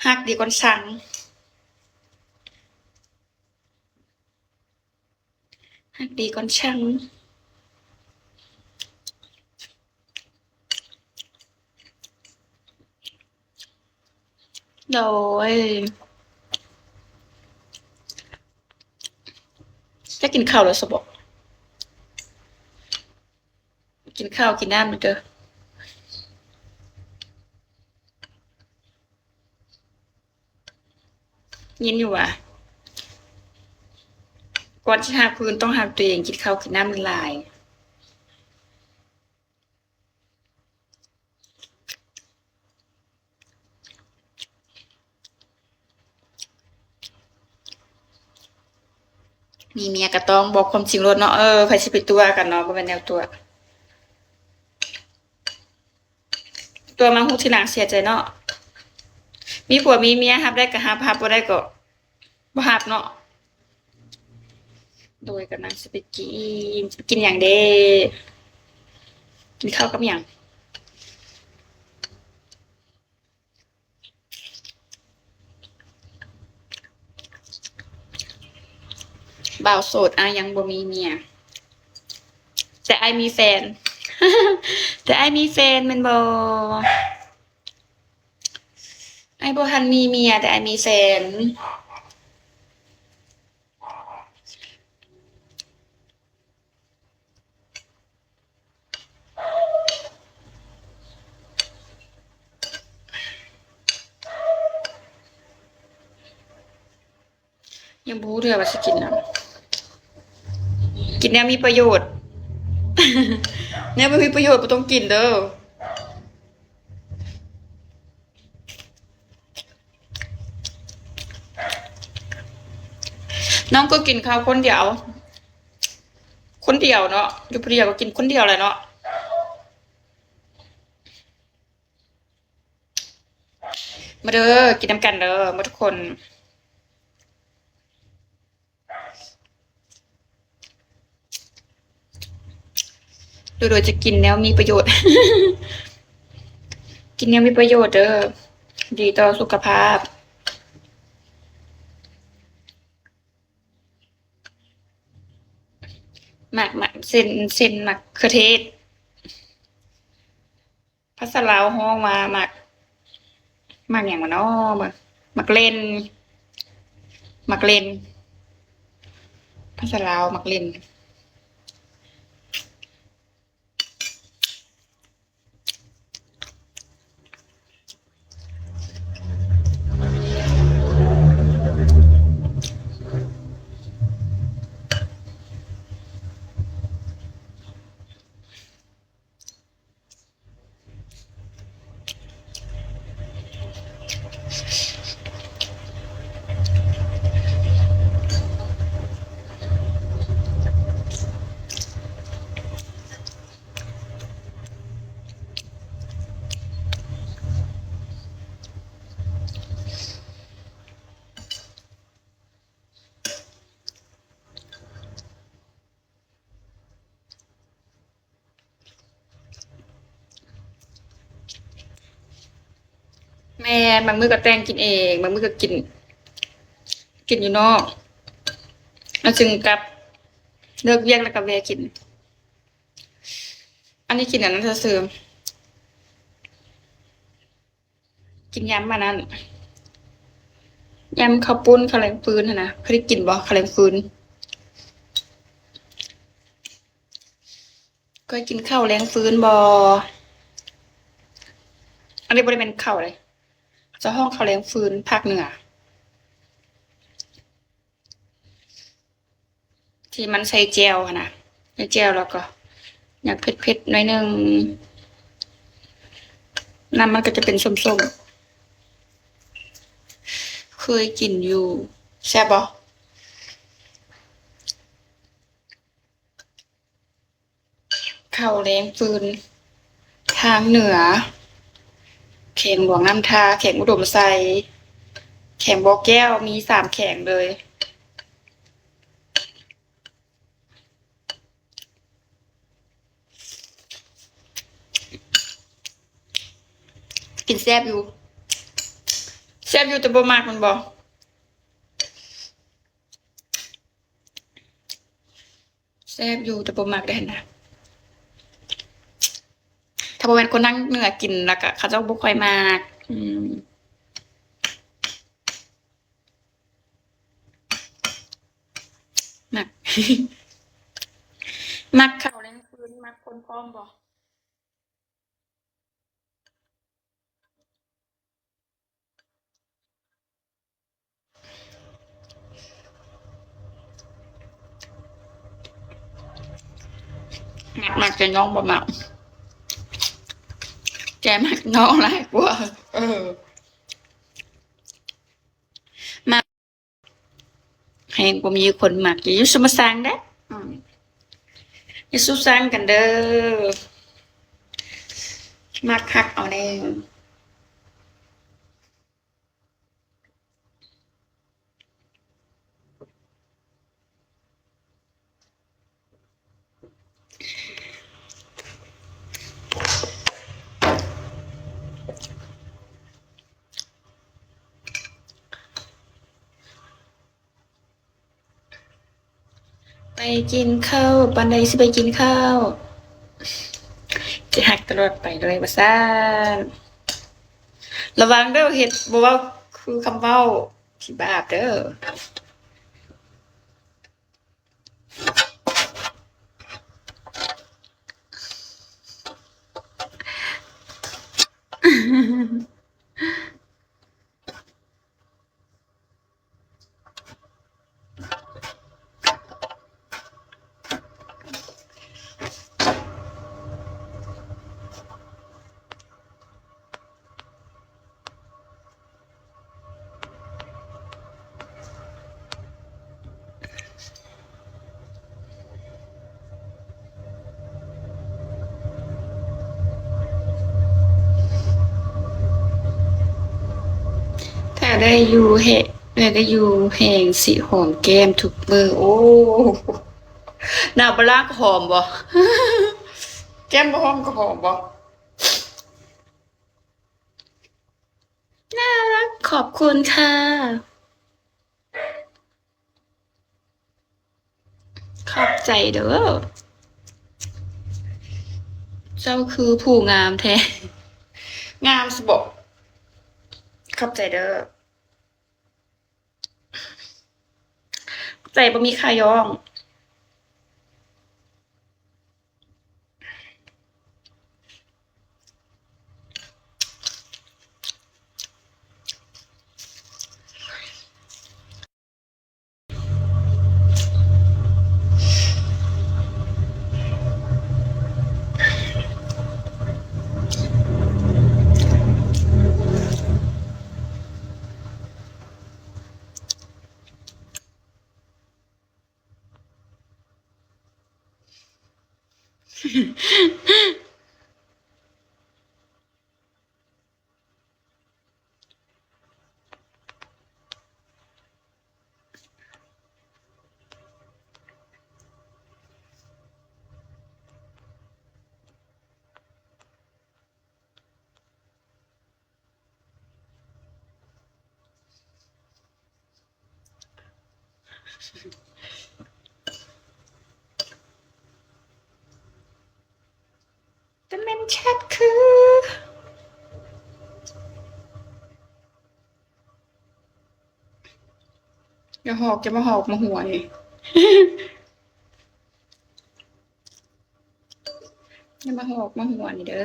ຮັກດີກ່ອນຊັງ. ຮັກດີກ່ອນຊັງ. ໂດຍ ຈະກິນເຂົ້າແລ້ວຊະບໍ? ກິນເຂົ້າກິນນ້ຳເດີ. ຍິນຢູ່ຫວາ? ກ່ອນຊິຮັກຜູ້ອື່ນຕ້ອງຮັກຕົວເອງ, ກິນເຂົ້າກິນນ້ຳຫຼາຍໆ. ມີເມຍກໍຕ້ອງບອກຄວາມຈິງໂລດເນາະ. ເອີ ໃຜຊິໄປຕົວະກັນເນາະ, ບໍ່ແມ່ນແນວຕົວະ. ຕົວະມາຮູ້ທີຫຼັງເສຍໃຈເນາະ. ມີຜົວມີເມຍ ຮັບໄດ້ກໍຮັບ, ຮັບບໍ່ໄດ້ກໍບໍ່ຮັບເນາະ. ໂດຍ ກຳລັງຊິໄປກິນ, ຊິໄປກິນຫຍັງເດ? ກິນເຂົ້າກັບຫຍັງ? ບ່າວໂສດ ອ້າຍຍັງບໍ່ມີເມຍ, ແຕ່ອ້າຍມີແຟນ. ແຕ່ອ້າຍມີແຟນແມ່ນບໍ່? ອ້າຍບໍ່ທັນມີເມຍ, ແຕ່ອ້າຍມີແຟນ. ຍັງບໍ່ຮູ້ເທື່ອວ່າຊິກິນຫຍັງ. ກິນແນວມີປະໂຫຍດ, ແນວບໍ່ມີປະໂຫຍດບໍ່ຕ້ອງກິນເດີ້. ນ້ອງກໍກິນເຂົ້າຄົນດຽວ, ຄົນດຽວເນາະ, ຢູ່ຜູ້ດຽວກໍກິນຄົນດຽວແຫຼະເນາະ. ມາເດີ້ ກິນນຳກັນເດີ້ໝົດທຸກຄົນ. ໂດຍ ໂດຍຈະກິນແນວມີປະໂຫຍດ, ກິນແນວມີປະໂຫຍດເດີ້, ດີຕໍ່ສຸຂະພາບ. ໝາກ ໝາກ ເສັ້ນ ເສັ້ນໝາກເຂືອເທດ. ພາສາລາວຮ້ອງວ່າໝາກ ໝາກຫຍັງວະນໍ? ໝາກ ໝາກເລັ່ນ ໝາກເລັ່ນ ພາສາລາວໝາກເລັ່ນ. ແມ່ນ, ບາງມື້ກໍແຕ່ງກິນເອງ, ບາງມື້ກໍກິນ ກິນຢູ່ນອກ ແລ້ວຈຶ່ງກັບ, ເລີກວຽກແລ້ວກໍແວ່ກິນ. ອັນນີ້ກິນອັນນັ້ນຊື່ໆ. ກິນຍຳອັນນັ້ນ ຍຳເຂົ້າປຸ້ນ ເຂົ້າແລງຟືນຫັ້ນນະ. ເຄີຍໄດ້ກິນບໍ່ ເຂົ້າແລງຟືນ? ເຄີຍກິນເຂົ້າແລງຟືນບໍ່? ອັນນີ້ບໍ່ໄດ້ແມ່ນເຂົ້າເດ້, ເຂົາເຈົ້າຮ້ອງເຂົ້າແລງຟືນພາກເໜືອ. ທີ່ມັນໃສ່ແຈ່ວຫັ້ນນະ, ໃສ່ແຈ່ວແລ້ວກໍຢາກເຜັດໆໜ້ອຍໜຶ່ງ, ນ້ຳມັນກໍຈະເປັນສົ້ມໆ. ເຄີຍກິນຢູ່. ແຊບບໍ່? ເຂົ້າແລງຟືນທາງເໜືອ, ແຂວງຫຼວງນ້ຳທາ, ແຂວງອຸດົມໄຊ, ແຂວງບໍ່ແກ້ວ, ມີສາມແຂວງເລີຍ. ກິນແຊບຢູ່, ແຊບຢູ່ ແຕ່ບໍ່ມັກ ແມ່ນບໍ່? ແຊບຢູ່ ແຕ່ບໍ່ມັກເດ້ຫັ້ນນະ. ຖ້າບໍ່ແມ່ນຄົນທາງເໜືອກິນ ແລ້ວກະເຂົາເຈົ້າບໍ່ຄ່ອຍມັກ. ອືມ ມັກ ມັກເຂົ້າໃນຄືນ ມັກຄົນພ້ອມບໍ່? ມັກ ມັກ ແຕ່ນ້ອງບໍ່ມັກ. ແກມັກນ້ອງຫຼາຍກວ່າ. ເອີ ມັກ ແຮງບໍ່ມີຄົນມັກ. ຢ່າຢູ່ຊຸມາຊັງເດ້. ອືມ ຢ່າຊຸຊັງກັນເດີ. ມັກຮັກເອົາແດ່. ໄປກິນເຂົ້າ ປານໃດຊິໄປກິນເຂົ້າ? ຈະຮັກຕະຫຼອດໄປເລີຍວ່າຊັ້ນ. ລະວັງເດີ ເຮັດບໍ່ເວົ້າຄືຄຳເວົ້າທີ່ບາບເດີ. ຖ້າໄດ້ຢູ່ແຮງ ຖ້າໄດ້ຢູ່ແຮງຊິຫອມແກ້ມທຸກມື້. ໂອ້ ໜາວບໍ່ລ້າງກໍຫອມບໍ່? ແກ້ມບໍ່ຫອມກໍຫອມບໍ່? ໜ້າລັກ ຂອບຄຸນຄ່ະ. ຂອບໃຈເດີ. ເຈົ້າຄືຜູ້ງາມແທ້. ງາມຊະບໍ? ຂອບໃຈເດີ. ໃຈບໍ່ມີຄ່າຍ້ອງ. ແຕ່ແມ່ນແຊັດຄື ຢ່າຫອກ ຢ່າມາຫອກມາຫົວນີ້ ຢ່າມາຫອກມາຫົວນີ້ເດີ.